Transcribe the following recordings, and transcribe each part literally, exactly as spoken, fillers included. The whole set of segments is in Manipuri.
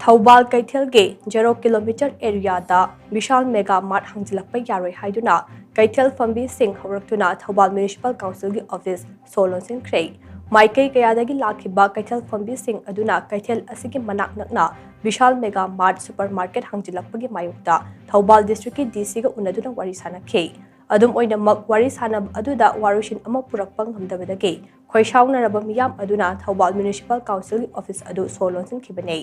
ꯊꯧꯕꯥꯜ ꯀꯩꯊꯦꯜꯒꯤ ꯖꯦꯔꯣ ꯀꯤꯂꯣꯃꯤꯇꯔ ꯑꯦꯔꯤꯌꯥꯗ ꯕꯤꯁꯥꯜ ꯃꯦꯒꯥ ꯃꯥꯔꯠ ꯍꯥꯡꯖꯤꯜꯂꯛꯄ ꯌꯥꯔꯣꯏ ꯍꯥꯏꯗꯨꯅ ꯀꯩꯊꯦꯜ ꯐꯝꯕꯤꯁꯤꯡ ꯍꯧꯔꯛꯇꯨꯅ ꯊꯧꯕꯥꯜ ꯃ꯭ꯌꯨꯅꯤꯁꯤꯄꯥꯜ ꯀꯥꯎꯟꯁꯤꯜꯒꯤ ꯑꯣꯐꯤꯁ ꯁꯣ ꯂꯣꯟꯁꯤꯟꯈ꯭ꯔꯦ꯫ ꯃꯥꯏꯀꯩ ꯀꯌꯥꯗꯒꯤ ꯂꯥꯛꯈꯤꯕ ꯀꯩꯊꯦꯜ ꯐꯝꯕꯤꯁꯤꯡ ꯑꯗꯨꯅ ꯀꯩꯊꯦꯜ ꯑꯁꯤꯒꯤ ꯃꯅꯥꯛ ꯅꯛꯅ ꯕꯤꯁꯥꯜ ꯃꯦꯒꯥ ꯃꯥꯔꯠ ꯁꯨꯄꯔ ꯃꯥꯔꯀꯦꯠ ꯍꯥꯡꯖꯤꯜꯂꯛꯄꯒꯤ ꯃꯥꯌꯣꯛꯇ ꯊꯧꯕꯥꯜ ꯗꯤꯁꯇ꯭ꯔꯤꯛꯀꯤ ꯗꯤ ꯁꯤꯒ ꯎꯅꯗꯨꯅ ꯋꯥꯔꯤ ꯁꯥꯟꯅꯈꯤ꯫ ꯑꯗꯨꯝ ꯑꯣꯏꯅꯃꯛ, ꯋꯥꯔꯤ ꯁꯥꯟꯅꯕ ꯑꯗꯨꯗ ꯋꯥꯔꯣꯏꯁꯤꯟ ꯑꯃ ꯄꯨꯔꯛꯄ ꯉꯝꯗꯕꯗꯒꯤ ꯈꯣꯏꯁꯥꯎꯅꯔꯕ ꯃꯤꯌꯥꯝ ꯑꯗꯨꯅ ꯊꯧꯕꯥꯜ ꯃ꯭ꯌꯨꯅꯤꯁꯤꯄꯥꯜ ꯀꯥꯎꯟꯁꯤꯜꯒꯤ ꯑꯣꯐꯤꯁ ꯑꯗꯨ ꯁꯣ ꯂꯣꯟꯁꯤꯟꯈꯤꯕꯅꯤ꯫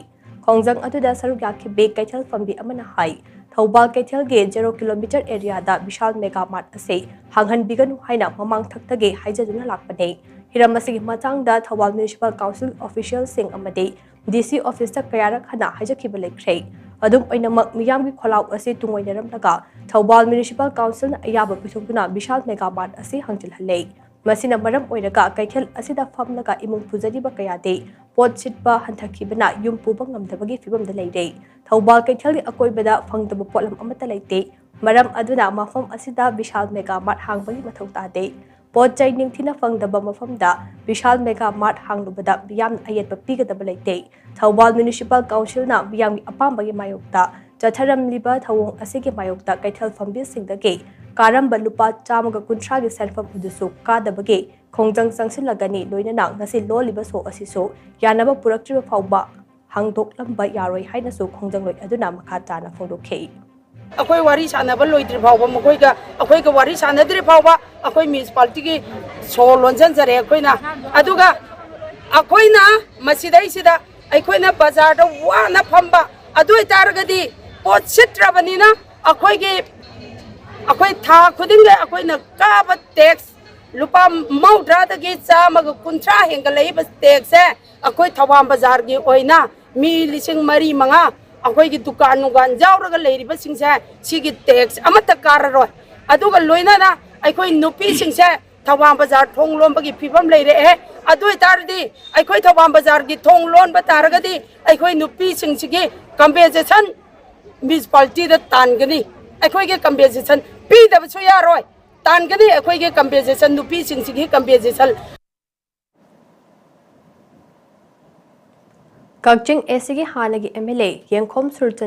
ꯈꯣꯡꯖꯪ ꯑꯗꯨꯗ ꯁꯔꯨꯛ ꯌꯥꯈꯤꯕꯤ ꯀꯩꯊꯦꯜ ꯐꯝꯕꯤ ꯑꯃꯅ ꯍꯥꯏ, ꯊꯧꯕꯥꯜ ꯀꯩꯊꯦꯜꯒꯤ ꯖꯦꯔꯣ ꯀꯤꯂꯣꯃꯤꯇꯔ ꯑꯦꯔꯤꯌꯥꯗ ꯕꯤꯁꯥꯜ ꯃꯦꯒꯥ ꯃꯥꯔꯠ ꯑꯁꯤ ꯍꯥꯡꯍꯟꯕꯤꯒꯅꯨ ꯍꯥꯏꯅ ꯃꯃꯥꯡꯊꯛꯇꯒꯤ ꯍꯥꯏꯖꯗꯨꯅ ꯂꯥꯛꯄꯅꯤ꯫ ꯍꯤꯔꯝ ꯑꯁꯤꯒꯤ ꯃꯇꯥꯡꯗ ꯊꯧꯕꯥꯜ ꯃ꯭ꯌꯨꯅꯤꯁꯤꯄꯥꯜ ꯀꯥꯎꯟꯁꯤꯜ ꯑꯣꯐꯤꯁꯤꯌꯦꯜꯁꯤꯡ ꯑꯃꯗꯤ ꯗꯤ ꯁꯤ ꯑꯣꯐꯤꯁꯇ ꯀꯌꯥꯔꯛ ꯍꯟꯅ ꯍꯥꯏꯖꯈꯤꯕ ꯂꯩꯈ꯭ꯔꯦ꯫ ꯑꯗꯨꯝ ꯑꯣꯏꯅꯃꯛ, ꯃꯤꯌꯥꯝꯒꯤ ꯈꯣꯜꯂꯥꯎ ꯑꯁꯤ ꯇꯨꯡꯑꯣꯏꯅꯔꯝꯂꯒ ꯊꯧꯕꯥꯜ ꯃ꯭ꯌꯨꯅꯤꯁꯤꯄꯥꯜ ꯀꯥꯎꯟꯁꯤꯜꯅ ꯑꯌꯥꯕ ꯄꯤꯊꯣꯛꯇꯨꯅ ꯕꯤꯁꯥꯜ ꯃꯦꯒꯥ ꯃꯥꯔꯠ ꯑꯁꯤ ꯍꯥꯡꯖꯤꯜꯍꯜꯂꯦ꯫ ꯃꯁꯤꯅ ꯃꯔꯝ ꯑꯣꯏꯔꯒ ꯀꯩꯊꯦꯜ ꯑꯁꯤꯗ ꯐꯝꯂꯒ ꯏꯃꯨꯡ ꯄꯨꯖꯔꯤꯕ ꯀꯌꯥꯗꯤ ꯄꯣꯠ ꯁꯤꯠꯄ ꯍꯟꯊꯈꯤꯕꯅ ꯌꯨꯝ ꯄꯨꯕ ꯉꯝꯗꯕꯒꯤ ꯐꯤꯕꯝꯗ ꯂꯩꯔꯦ꯫ ꯊꯧꯕꯥꯜ ꯀꯩꯊꯦꯜꯒꯤ ꯑꯀꯣꯏꯕꯗ ꯐꯪꯗꯕ ꯄꯣꯠꯂꯝ ꯑꯃꯠꯇ ꯂꯩꯇꯦ꯫ ꯃꯔꯝ ꯑꯗꯨꯅ ꯃꯐꯝ ꯑꯁꯤꯗ ꯕꯤꯁꯥꯜ ꯃꯦꯒꯥ ꯃꯥꯔꯠ ꯍꯥꯡꯕꯒꯤ ꯃꯊꯧ ꯇꯥꯗꯦ꯫ ꯄꯣꯠ ꯆꯩ ꯅꯤꯡꯊꯤꯅ ꯐꯪꯗꯕ ꯃꯐꯝꯗ ꯕꯤꯁꯥꯜ ꯃꯦꯒꯥ ꯃꯥꯔꯠ ꯍꯥꯡꯂꯨꯕꯗ ꯃꯤꯌꯥꯝꯅ ꯑꯌꯦꯠꯄ ꯄꯤꯒꯗꯕ ꯂꯩꯇꯦ꯫ ꯊꯧꯕꯥꯜ ꯃ꯭ꯌꯨꯅꯤꯁꯤꯄꯥꯜ ꯀꯥꯎꯟꯁꯤꯜꯅ ꯃꯤꯌꯥꯝꯒꯤ ꯑꯄꯥꯝꯕꯒꯤ ꯃꯥꯌꯣꯛꯇ ꯆꯠꯊꯔꯝꯂꯤꯕ ꯊꯧꯑꯣꯡ ꯑꯁꯤꯒꯤ ꯃꯥꯌꯣꯛꯇ ꯀꯩꯊꯦꯜ ꯐꯝꯕꯤꯁꯤꯡꯗꯒꯤ ꯀꯥꯔꯝꯕ ꯂꯨꯄꯥ ꯆꯥꯝꯃꯒ ꯀꯨꯟꯊ꯭ꯔꯥꯒꯤ ꯁꯦꯟꯐꯝ ꯑꯗꯨꯁꯨ ꯀꯥꯗꯕꯒꯤ ꯈꯣꯡꯖꯪ ꯆꯪꯁꯤꯜꯂꯒꯅꯤ꯫ ꯂꯣꯏꯅꯅ ꯉꯁꯤ ꯂꯣꯜꯂꯤꯕ ꯁꯣ ꯑꯁꯤꯁꯨ ꯌꯥꯅꯕ ꯄꯨꯔꯛꯇ꯭ꯔꯤꯕ ꯐꯥꯎꯕ ꯍꯥꯡꯗꯣꯛꯂꯝꯕ ꯌꯥꯔꯣꯏ ꯍꯥꯏꯅꯁꯨ ꯈꯣꯡꯖꯪꯂꯣꯏ ꯑꯗꯨꯅ ꯃꯈꯥ ꯇꯥꯅ ꯐꯣꯡꯗꯣꯛꯈꯤ꯫ ꯑꯩꯈꯣꯏ ꯋꯥꯔꯤ ꯁꯥꯟꯅꯕ ꯂꯣꯏꯗ꯭ꯔꯤ ꯐꯥꯎꯕ, ꯃꯈꯣꯏꯒ ꯑꯩꯈꯣꯏꯒ ꯋꯥꯔꯤ ꯁꯥꯟꯅꯗ꯭ꯔꯤ ꯐꯥꯎꯕ ꯑꯩꯈꯣꯏ ꯃ꯭ꯌꯨꯅꯤꯁꯤꯄꯥꯂꯤꯇꯤꯒꯤ ꯁꯣ ꯂꯣꯟꯁꯤꯟꯖꯔꯦ ꯑꯩꯈꯣꯏꯅ꯫ ꯑꯗꯨꯒ ꯑꯩꯈꯣꯏꯅ ꯃꯁꯤꯗꯩꯁꯤꯗ ꯑꯩꯈꯣꯏꯅ ꯕꯖꯥꯔꯗ ꯋꯥꯅ ꯐꯝꯕ, ꯑꯗꯨ ꯑꯣꯏꯇꯥꯔꯒꯗꯤ ꯄꯣꯠ ꯁꯤꯠꯇ꯭ꯔꯕꯅꯤꯅ ꯑꯩꯈꯣꯏꯒꯤ, ꯑꯩꯈꯣꯏ ꯊꯥ ꯈꯨꯗꯤꯡꯒꯤ ꯑꯩꯈꯣꯏꯅ ꯀꯥꯕ ꯇꯦꯛꯁ ꯂꯨꯄꯥ ꯃꯧꯗ꯭ꯔꯥꯗꯒꯤ ꯆꯥꯝꯃꯒ ꯀꯨꯟꯊ꯭ꯔꯥ ꯍꯦꯟꯒꯠꯂꯛꯏꯕ ꯇꯦꯛꯁꯁꯦ ꯑꯩꯈꯣꯏ ꯊꯧꯕꯥꯜ ꯕꯖꯥꯔꯒꯤ ꯑꯣꯏꯅ ꯃꯤ ꯂꯤꯁꯤꯡ ꯃꯔꯤ ꯃꯉꯥ, ꯑꯩꯈꯣꯏꯒꯤ ꯗꯨꯀꯥꯟ ꯅꯨꯡꯒꯥꯟ ꯌꯥꯎꯔꯒ ꯂꯩꯔꯤꯕꯁꯤꯡꯁꯦ ꯁꯤꯒꯤ ꯇꯦꯛꯁ ꯑꯃꯠꯇ ꯀꯥꯔꯔꯣꯏ꯫ ꯑꯗꯨꯒ ꯂꯣꯏꯅꯅ ꯑꯩꯈꯣꯏ ꯅꯨꯄꯤꯁꯤꯡꯁꯦ ꯊꯧꯕꯥꯜ ꯕꯖꯥꯔ ꯊꯣꯡ ꯂꯣꯟꯕꯒꯤ ꯐꯤꯕꯝ ꯂꯩꯔꯛꯑꯦ꯫ ꯑꯗꯨ ꯑꯣꯏꯇꯥꯔꯗꯤ ꯑꯩꯈꯣꯏ ꯊꯧꯕꯥꯜ ꯕꯖꯥꯔꯒꯤ ꯊꯣꯡ ꯂꯣꯟꯕ ꯇꯥꯔꯒꯗꯤ ꯑꯩꯈꯣꯏ ꯅꯨꯄꯤꯁꯤꯡꯁꯤꯒꯤ ꯀꯝꯄꯦꯟꯁꯦꯁꯟ ꯃ꯭ꯌꯨꯅꯤꯁꯤꯄꯥꯂꯤꯇꯤꯗ ꯇꯥꯟꯒꯅꯤ꯫ ꯑꯩꯈꯣꯏꯒꯤ ꯀꯝꯄꯦꯟꯁꯦꯁꯟ ꯄꯤꯗꯕꯁꯨ ꯌꯥꯔꯣꯏ, ꯇꯥꯟꯒꯅꯤ꯫ ꯑꯩꯈꯣꯏꯒꯤ ꯀꯝꯄꯦꯟꯁꯦꯁꯟ, ꯅꯨꯄꯤꯁꯤꯡꯁꯤꯒꯤ ꯀꯝꯄꯦꯟꯁꯦꯁꯟ꯫ ꯀꯛꯆꯤꯡ ꯑꯦꯁꯤꯒꯤ ꯍꯥꯟꯅꯒꯤ ꯑꯦꯝ ꯑꯦꯜ ꯑꯦ ꯌꯦꯡꯈꯣꯝ ꯁꯨꯔꯆꯟ